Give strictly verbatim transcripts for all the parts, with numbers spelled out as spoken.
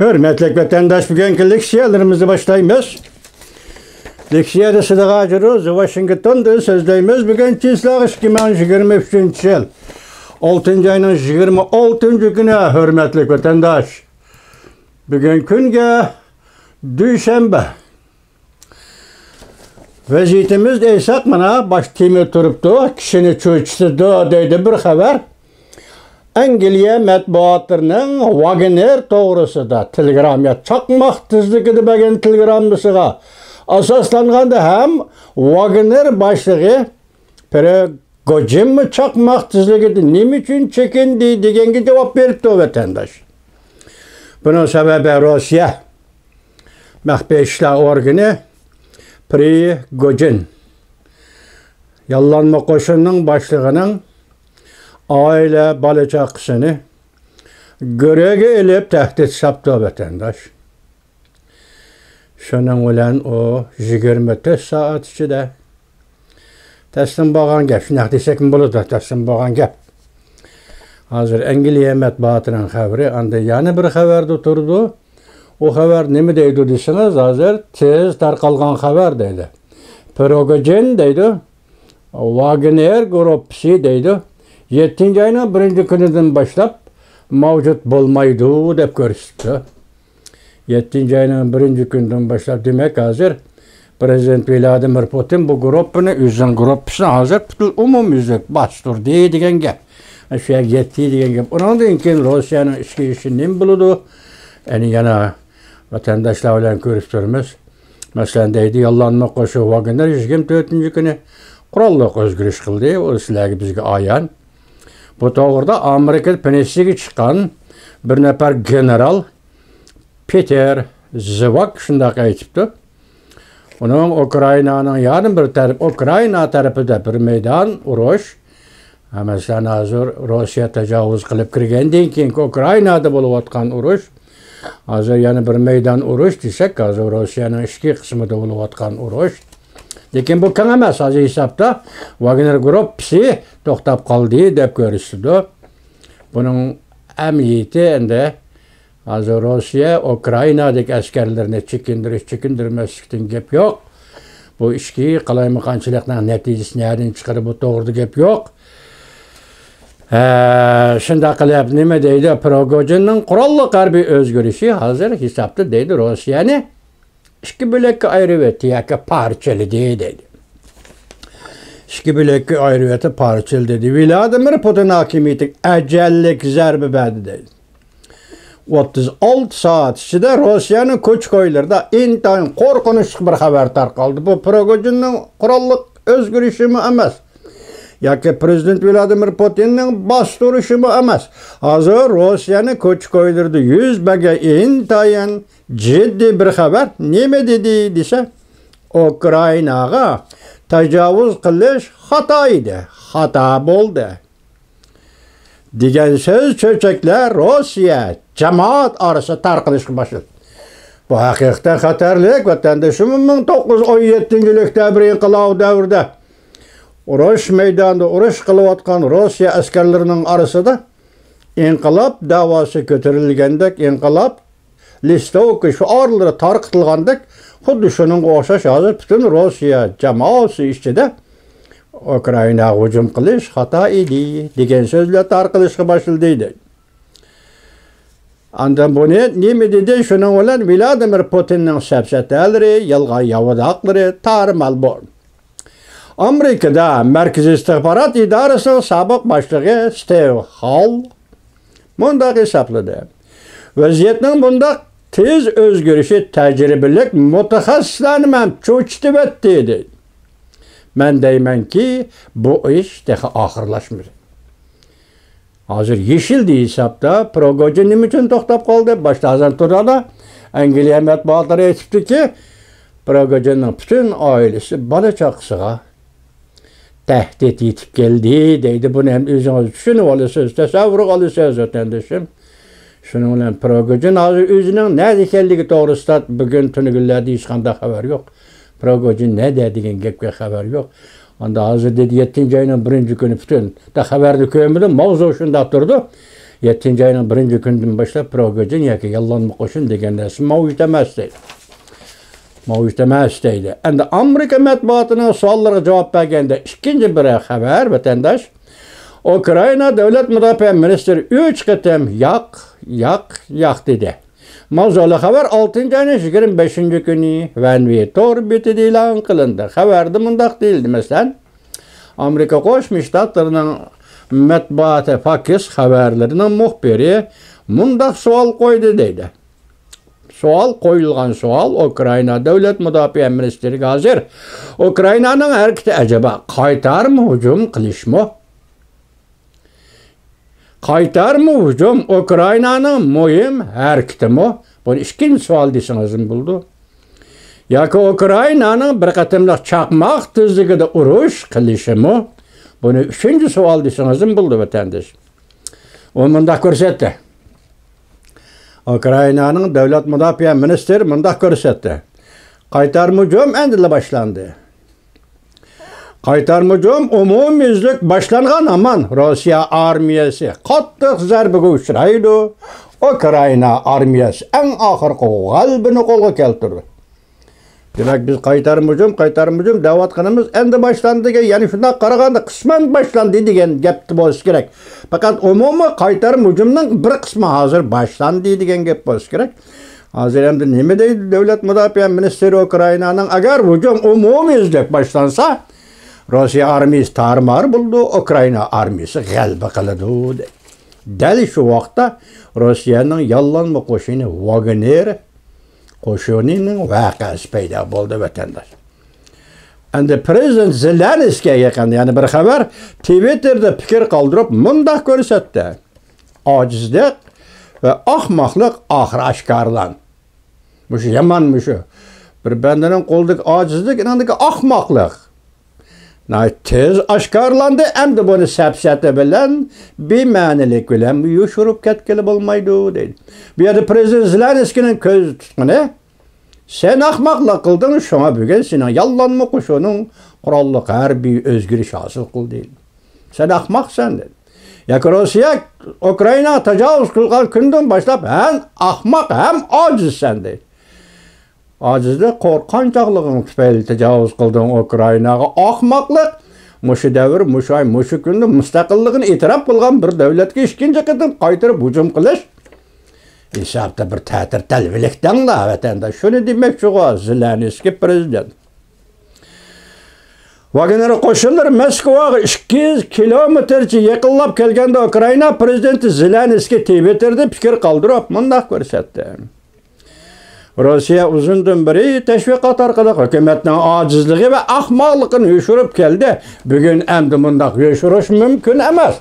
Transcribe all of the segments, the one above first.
ھۆرمەتلىك ۋەتەنداش، بۈگۈنكى لېكسىيەلىرىمىزنى باشلايمىز. لېكسىيەدە سىدىغاجىرۇز ۋاشىنگتوندىن سۆزلەيمىز. بۈگۈن چىسلاغ ئىككى مىڭ يىگىرمە ئۈچىنچى يىل، ئالتىنچى ئاينىڭ يىگىرمە ئالتىنچى كۈنى، ھۆرمەتلىك ۋەتەنداش. بۈگۈن كۈنگە دۈشەنبە. ۋەزىيىتىمىز دېسەك، مانا، باش تېما تۇرۇپتۇ، كىشىنى چۆچۈتىدۇ دەيدۇ بىر خەۋەر. ئەنگلىيە مەتبۇئاتلىرىنىڭ ۋاگنېر توغرىسىدا تېلېگرامما، چاقماق تېزلىكىدە بەرگەن تېلېگراممىسىغا ئاساسلانغاندا ھەم ۋاگنېر باشلىقى پرىگوجىنمۇ چاقماق تېزلىكىدە نېمە ئۈچۈن چېكىندى دېگەنگە جاۋاب بېرىپتۇ ۋەتەنداش. بۇنىڭ سەۋەبى روسىيە مەخپىي ئىشلار ئورگىنى پرىگوجىن ياللانما قوشۇننىڭ باشلىقىنىڭ ئائىلە بالا-چاقىسىنى گۆرۈگە ئېلىپ تەھدىت ساپتۇ ۋەتەنداش. شۇنىڭ بىلەن ئۇ يىگىرمە تۆت سائەت ئىچىدە تەسلىم بولغان گەپ. شۇنداق دېسەكمۇ بولىدۇ، تەسلىم بولغان گەپ. ھازىر ئەنگلىيە مەتبۇئاتىنىڭ خەۋىرى، ئاندىن يەنە بىر خەۋەردە تۇرىدۇ. ئۇ خەۋەر نېمە دەيدۇ دېسىڭىز، ھازىر تېز تارقالغان خەۋەر دەيدۇ. پروگوجىن دەيدۇ، ۋاگنېر گۇرۇپپىسى دەيدۇ، يەتتىنچى ئاينىڭ بىرىنچى كۈنىدىن باشلاپ مەۋجۇت بولمايدۇ دەپ كۆرسىتىپتۇ. يەتتىنچى ئاينىڭ بىرىنچى كۈنىدىن باشلاپ، دېمەك، ھازىر پرېزىدېنت ۋلادىمىر پۇتىن بۇ گۇرۇپپىنى، ئۆزىنىڭ گۇرۇپپىسىنى ھازىر پۈتۈن ئومۇميۈزلۈك باستۇردى دېگەن گەپ. شۇ يەرگە يەتتى دېگەن گەپ. ئۇنىڭدىن كېيىن روسىيەنىڭ ئىچكى ئىشى نېمە بولىدۇ؟ يەنى يەنە ۋەتەنداشلار بىلەن كۆرۈشۈپ تۇرىمىز. مەسىلەن، دەيدۇ، ياللانما قوشۇن ۋاگنېر يىگىرمە تۆتىنچى كۈنى قوراللىق ئۆزگىرىش قىلدى. ئۇ سىلەرگە، بىزگە ئايان. بۇ توغرىدا ئامېرىكا پېنسىيىگە چىققان بىر نەپەر گېنېرال پېتېر زىۋاك شۇنداق ئېيتىپتۇ. ئۇنىڭ ئۇكرائىنانىڭ يەنە بىر تەرەپ، ئۇكرائىنا تەرىپىدە بىر مەيدان ئۇرۇش، ھە، مەسىلەن، ھازىر روسىيە تاجاۋۇز قىلىپ كىرگەندىن كېيىنكى ئۇكرائىنادا بولۇۋاتقان ئۇرۇش، ھازىر يەنە بىر مەيدان ئۇرۇش دېسەك، ھازىر روسىيەنىڭ ئىچكى قىسمىدا بولۇۋاتقان ئۇرۇش. لېكىن بۇ كەڭ ئەمەس، ھازىر ھېسابتا ۋاگنېر گۇرۇپپىسى توختاپ قالدى دەپ كۆرسىتىدۇ. بۇنىڭ ئەمەلىيىتى ئەمدى ھازىر روسىيە ئۇكرائىنادىكى ئەسكەرلىرىنى چېكىندۈرۈش، چېكىندۈرمەسلىكتىن گەپ يوق. بۇ ئىچكى قالايمىقانچىلىقنىڭ نەتىجىسى نەدىن چىقىدۇ، بۇ توغرىدا گەپ يوق. ھە، شۇنداق قىلىپ، نېمە دەيدۇ، پروگوجىننىڭ قوراللىق ھەربىي ئۆزگىرىشى ھازىر ھېسابتا دەيدۇ، روسىيەنى ئىككى بۆلەككە ئايرىۋەتتى ياكى پارچىلىدى دەيدۇ. ئىككى بۆلەككە ئايرىۋەتتى، پارچىلىدى. ۋلادىمىر پۇتىن ھاكىمىيىتىگە ئەجەللىك زەربە بەردى دەيدۇ. ئوتتۇز ئالتە سائەت ئىچىدە روسىيەنىڭ كوچا-كويلىرىدا ئىنتايىن قورقۇنچلۇق بىر خەۋەر تارقالدى. بۇ پروگوجىننىڭ قوراللىق ئۆزگىرىشىمۇ ئەمەس ياكى پرېزىدېنت ۋلادىمىر پۇتىننىڭ باستۇرۇشىمۇ ئەمەس. ھازىر روسىيەنىڭ كوچا-كويلىرىدا يۈز بەرگەن ئىنتايىن جىددىي بىر خەۋەر. نېمە دېدى دېسە، ئۇكرائىناغا تاجاۋۇز قىلىش خاتا ئىدى، خاتا بولدى دېگەن سۆز چۆچەكلەر روسىيە جامائەت ئارىسىدا تارقىلىشقا باشلىدى. بۇ ھەقىقەتەن خەتەرلىك، ۋەتەندىشىم. مىڭ توققۇز يۈز ئون يەتتىنچى يىلى ئۆكتەبىر ئىنقىلابى دەۋرىدە ئۇرۇش مەيدانىدا ئۇرۇش قىلىۋاتقان روسىيە ئەسكەرلىرىنىڭ ئارىسىدا ئىنقىلاب داۋاسى كۆتۈرۈلگەندەك، ئىنقىلاب لىستوۋكا شوئارلىرى تارقىتىلغاندەك، خۇددى شۇنىڭغا ئوخشاش ھازىر پۈتۈن روسىيە جامائەسى ئىچىدە ئۇكرائىناغا ھۇجۇم قىلىش خاتا ئىدى دېگەن سۆزلەر تارقىلىشقا باشلىدى دەيدۇ. ئاندىن بۇنى نېمە دېدى؟ شۇنىڭ بىلەن ۋلادىمىر پۇتىننىڭ سەپسەتەلىرى، يالغان ياۋىداقلىرى تارىمال بولدى. ئامېرىكىدا مەركىزىي ئىستىخبارات ئىدارىسىنىڭ سابىق باشلىقى ستېۋ خال مۇنداق ھېسابلىدى: ۋەزىيەتنىڭ بۇنداق تېز ئۆزگىرىشى تەجرىبىلىك مۇتەخەسسىسلەرنىمۇ چۆچۈتۈۋەتتى، دەيدۇ. مەن دەيمەنكى، بۇ ئىش تېخى ئاخىرلاشمىدى. ھازىر يېشىل ھېسابتا پروگوجىن نېمە ئۈچۈن توختاپ قالدى؟ باشتا ھازىر تۇرىدۇ. ئەنگلىيە مەتبۇئاتلىرى ئېيتىپتۇكى، پروگوجىننىڭ پۈتۈن ئائىلىسى، بالا-چاقىسىغا تەھدىت يېتىپ كەلدى دەيدۇ. بۇنى ھەم ئۆزىڭىز چۈشىنىۋالىسىز، تەسەۋۋۇرغا ئالىسىز، ۋەتەندىشىم. شۇنىڭ بىلەن پروگوجىن ھازىر ئۆزىنىڭ نەدە ئىكەنلىكى توغرىسىدا بۈگۈن تۈنۈگۈنلەردە ھېچقانداق خەۋەر يوق. پروگوجىن نەدە دېگەن گەپكە خەۋەر يوق. ئاندا ھازىر دېدى، يەتتىنچى ئاينىڭ بىرىنچى كۈنى پۈتۈن. دا خەۋەرنى كۆرمىدىم، ماۋزۇ شۇنداق تۇرىدۇ. يەتتىنچى ئاينىڭ بىرىنچى كۈنىدىن باشلاپ پروگوجىن ياكى ياللانما قوشۇن دېگەن نەرسە مەۋجۇت ئەمەس دەيدۇ. مەۋجۇت ئەمەس دەيدۇ. ئەمدى ئامېرىكا مەتبۇئاتىنىڭ سوئاللىرىغا جاۋاب بەرگەندە ئىككىنچى بىر خەۋەر، ۋەتەنداش، ئۇكرائىنا دۆلەت مۇداپىئە مىنىستىرى ئۈچ قېتىم ياق، ياق، ياق دېدى. ماۋزۇلۇق خەۋەر ئالتىنچى ئاينىڭ يىگىرمە بەشىنچى كۈنى ۋەنۋى تور بېتىدە ئېلان قىلىندى. خەۋەردە مۇنداق دېيىلدى، مەسىلەن، ئامېرىكا قوشما شتاتلىرىنىڭ مەتبۇئاتى فاكس خەۋەرلىرىنىڭ مۇخبىرى مۇنداق سوئال قويدى دەيدۇ. سوئال قويۇلغان سوئال ئۇكرائىنا دۆلەت مۇداپىئە مىنىستىرىگە ھازىر ئۇكرائىنانىڭ ھەرىكىتى ئەجەبا قايتارما ھۇجۇم قىلىشمۇ؟ قايتارما ھۇجۇم ئۇكرائىنانىڭ مۇھىم ھەرىكىتىمۇ؟ بۇنى ئىككىنچى سوئال دېسىڭىزمۇ بولىدۇ. ياكى ئۇكرائىنانىڭ بىر قېتىملىق چاقماق تېزلىكىدە ئۇرۇش قىلىشىمۇ؟ بۇنى ئۈچىنچى سوئال دېسىڭىزمۇ بولىدۇ، ۋەتەنداش. ئۇ مۇنداق كۆرسەتتى. ئۇكرائىنانىڭ دۆلەت مۇداپىئە مىنىستىرى مۇنداق كۆرسەتتى. قايتارما ھۇجۇم ئەمدىلا باشلاندى. قايتارما ھۇجۇم ئومۇميۈزلۈك باشلانغان ھامان روسىيە ئارمىيەسى قاتتىق زەربىگە ئۇچرايدۇ. ئۇكرائىنا ئارمىيەسى ئەڭ ئاخىرقى غەلىبىنى قولغا كەلتۈردى. دېمەك، بىز قايتارما ھۇجۇم، قايتارما ھۇجۇم دەۋاتقىنىمىز ئەمدى باشلاندى دېگەن، يەنى شۇنداق قارىغاندا قىسمەن باشلاندى دېگەن گەپتە بولسا كېرەك. پەقەت ئومۇمىي قايتارما ھۇجۇمنىڭ بىر قىسمى ھازىر باشلاندى دېگەن گەپ بولسا كېرەك. ھازىر ئەمدى نېمە دەيدۇ دۆلەت مۇداپىئە مىنىستىرى ئۇكرائىنانىڭ؟ ئەگەر ھۇجۇم ئومۇميۈزلۈك باشلانسا، روسىيە ئارمىيىسى تارمار بولىدۇ، ئۇكرائىنا ئارمىيىسى غەلىبە قىلىدۇ، دەيدۇ. دەل شۇ ۋاقىتتا روسىيەنىڭ ياللانما قوشۇنى ۋاگنېر قوشۇنىنىڭ ۋەقەسى پەيدا بولدى، ۋەتەنداش. ئەمدى پىرېزىدېنت زېلېنسكىيگە يېقىن يەنە بىر خەۋەر تىۋىتتېردا پىكىر قالدۇرۇپ مۇنداق كۆرسەتتى. ئاجىزلىق ۋە ئاخماقلىق ئاخىرى ئاشكارىلاندى. مۇشۇ يامان مۇشۇ. بىر بەندىنىڭ قولىدىكى ئاجىزلىق، ئېنىڭدىكى ئاخماقلىق. ناھايىتى تېز ئاشكارىلاندى. ئەمدى بۇنى سەپسەتە بىلەن، بىمەنىلىك بىلەن يوشۇرۇپ كەتكىلى بولمايدۇ، دەيدۇ. بۇ يەردە پىرېزىدېنت زېلېنسكىينىڭ كۆز تۇتقىنى، سەن ئاخماقلىق قىلدىڭ، شۇڭا بۈگۈن سېنىڭ ياللانما قوشۇنۇڭ قوراللىق ھەربىي ئۆزگىرىش ھاسىل قىلدى. سەن ئاخماقسەن، دېدى. ياكى روسىيە ئۇكرائىناغا تاجاۋۇز قىلغان كۈندىن باشلاپ، ھەم ئاخماق، ھەم ئاجىزسەن، دېدى. ئاجىزلىق، قورققانچاقلىقىڭ تۈپەيلى تاجاۋۇز قىلدىڭ ئۇكرائىناغا. ئاخماقلىق، مۇشۇ دەۋر، مۇشۇ ئاي، مۇشۇ كۈندە مۇستەقىللىقىنى ئېتىراپ قىلغان بىر دۆلەتكە ئىككىنچى قېتىم قايتۇرۇپ ھۇجۇم قىلىش ھېسابتا بىر تەتۈر تەلۋىلىك دەڭلا، ۋەتەنداش. شۇنى دېمەكچىغۇ زېلېنسكىي پىرېزىدېنت. ۋاگنېر قوشۇنلىرى موسكۋاغا ئىككى يۈز كىلومېتىرچە يېقىنلاپ كەلگەندە، ئۇكرائىنا پىرېزىدېنتى زېلېنسكىي تىۋىتتېردا پىكىر قالدۇرۇپ مۇنداق كۆرسەتتى. روسىيە ئۇزۇندىن بېرى تەشۋىقات ئارقىلىق ھۆكۈمەتنىڭ ئاجىزلىقى ۋە ئاخماقلىقىنى يوشۇرۇپ كەلدى. بۈگۈن ئەمدى مۇنداق يوشۇرۇش مۇمكىن ئەمەس.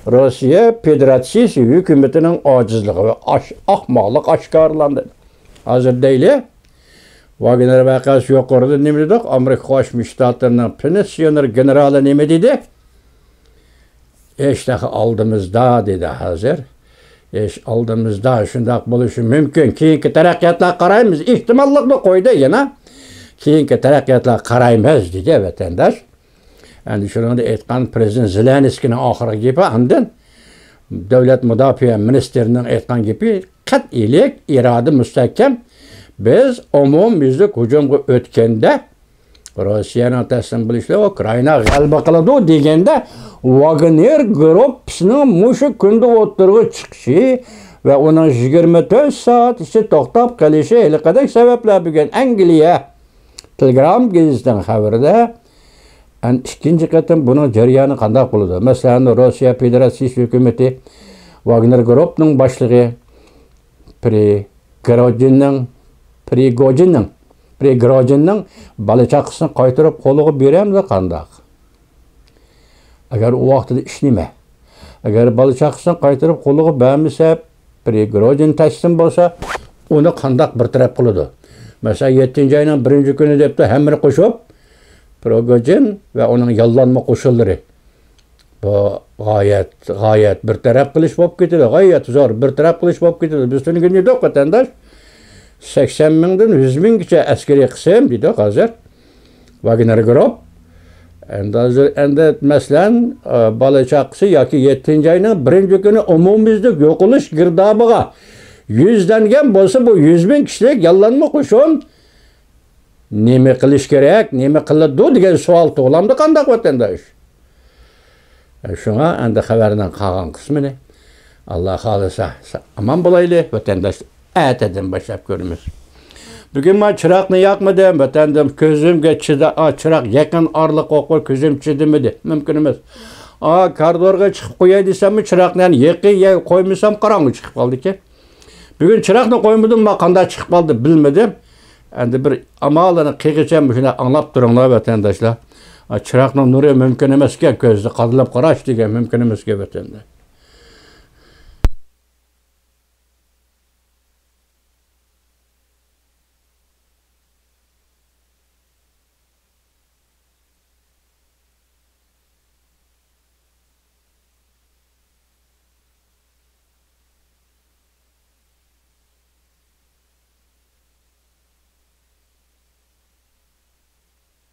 روسىيە فېدېراتسىيىسى ھۆكۈمىتىنىڭ ئاجىزلىقى ۋە ئاش-، ئاخماقلىقى ئاشكارىلاندى. ھازىر دەيلى، ۋاگنېر ۋەقەسى يۇقىرىدا نېمە دېدۇق؟ ئامېرىكا قوشما شتاتلىرىنىڭ پېنسىيونېر گېنېرالى نېمە دېدى؟ ئىش تېخى ئالدىمىزدا دېدى ھازىر. ئىش ئالدىمىزدا، شۇنداق بولۇشى مۇمكىن. كېيىنكى تەرەققىياتلارغا قارايمىز. ئېھتىماللىقنى قويدى يەنە. كېيىنكى تەرەققىياتلارغا قارايمىز دېدى ۋەتەنداش. ئەمدى شۇنىڭدا ئېيتقان پىرېزىدېنت زېلېنسكىينىڭ ئاخىرقى گېپى، ئاندىن دۆلەت مۇداپىئە مىنىستىرىنىڭ ئېيتقان گېپى قەتئىيلىك، ئىرادە مۇستەھكەم. بىز ئومۇميۈزلۈك ھۇجۇمغا ئۆتكەندە، روسىيەنىڭ تەسلىم بولۇشىدا ئۇكرائىنا غەلىبە قىلىدۇ دېگەندە، ۋاگنېر گۇرۇپپىسىنىڭ مۇشۇ كۈندە ئوتتۇرىغا چىقىشى ۋە ئۇنىڭ يىگىرمە تۆت سائەت ئىچىدە توختاپ قېلىشى ھېلىقىدەك سەۋەبلەر بۈگۈن ئەنگلىيە تېلېگرام گېزىتىنىڭ خەۋىرىدە. ئەمدى ئىككىنچى قېتىم بۇنىڭ جەريانى قانداق بولىدۇ؟ مەسىلەن، روسىيە فېدېراتسىيىسى ھۆكۈمىتى ۋاگنېر گۇرۇپپىنىڭ باشلىقى پرىگوجىننىڭ، پرىگوجىننىڭ، پرىگوجىننىڭ بالا-چاقىسىنى قايتۇرۇپ قولىغا بېرەمدۇ قانداق؟ ئەگەر ئۇ ۋاقتىدا ئىش نېمە؟ ئەگەر بالا-چاقىسىنى قايتۇرۇپ قولىغا بەرمىسە، پرىگوجىن تەسلىم بولسا، ئۇنى قانداق بىر تەرەپ قىلىدۇ؟ مەسىلەن، يەتتىنچى ئاينىڭ بىرىنچى كۈنى دەپتۇ، ھەممىنى قوشۇپ، پرىگوجىن ۋە ئۇنىڭ ياللانما قوشۇنلىرى. بۇ غايەت، غايەت بىر تەرەپ قىلىش بولۇپ كېتىدۇ، غايەت زور بىر تەرەپ قىلىش بولۇپ كېتىدۇ. بىز تۈنۈگۈن دېدۇق، ۋەتەنداش، سەكسەن مىڭدىن يۈز مىڭگىچە ئەسكىرىي قىسىم دېدۇق ھازىر. ۋاگنېر گۇرۇپ، ئەندى ھازىر، ئەندى مەسىلەن، ئە، بالا چاقىسى ياكى يەتتىنچى ئاينىڭ بىرىنچى كۈنى ئومۇميۈزلۈك يوقىلىش گىردابىغا يۈزلەنگەن بولسا، بۇ يۈز مىڭ كىشىلىك ياللانما قوشۇن نېمە قىلىش كېرەك، نېمە قىلىدۇ دېگەن سوئال تۇغۇلامدۇ قانداق، ۋەتەنداش؟ شۇڭا ئەندى خەۋەرنىڭ قالغان قىسمىنى ئاللا خالىسا ئامان بولايلى، ۋەتەنداش. ئەتىدىن باشلاپ كۆرىمىز. بۈگۈن مەن چىراغنى ياقمىدىم، ۋەتەندىن كۆزۈمگە چىدا-، ئا، چىراغ يېقىن ئارىلىققا قويۇپ كۆزۈم چىدىمىدى. مۇمكىن ئەمەس. ئا، كارىدورغا چىقىپ قوياي دېسەممۇ، چىراغنى يەنە يېقىن يەرگە قويمىسام، قاراڭغۇ چىقىپ قالىدىكەن. بۈگۈن چىراغنى قويمىدىم، ما قانداق چىقىپ قالدى بىلمىدىم. ئەندى بىر ئامالىنى قىلغىچە مۇشۇنداق ئاڭلاپ تۇرۇڭلار، ۋەتەنداشلار. ئا، چىراغنىڭ نۇرى مۇمكىن ئەمەسكەن، كۆزنى قادىلاپ قاراش دېگەن مۇمكىن ئەمەسكەن، ۋەتەنداش.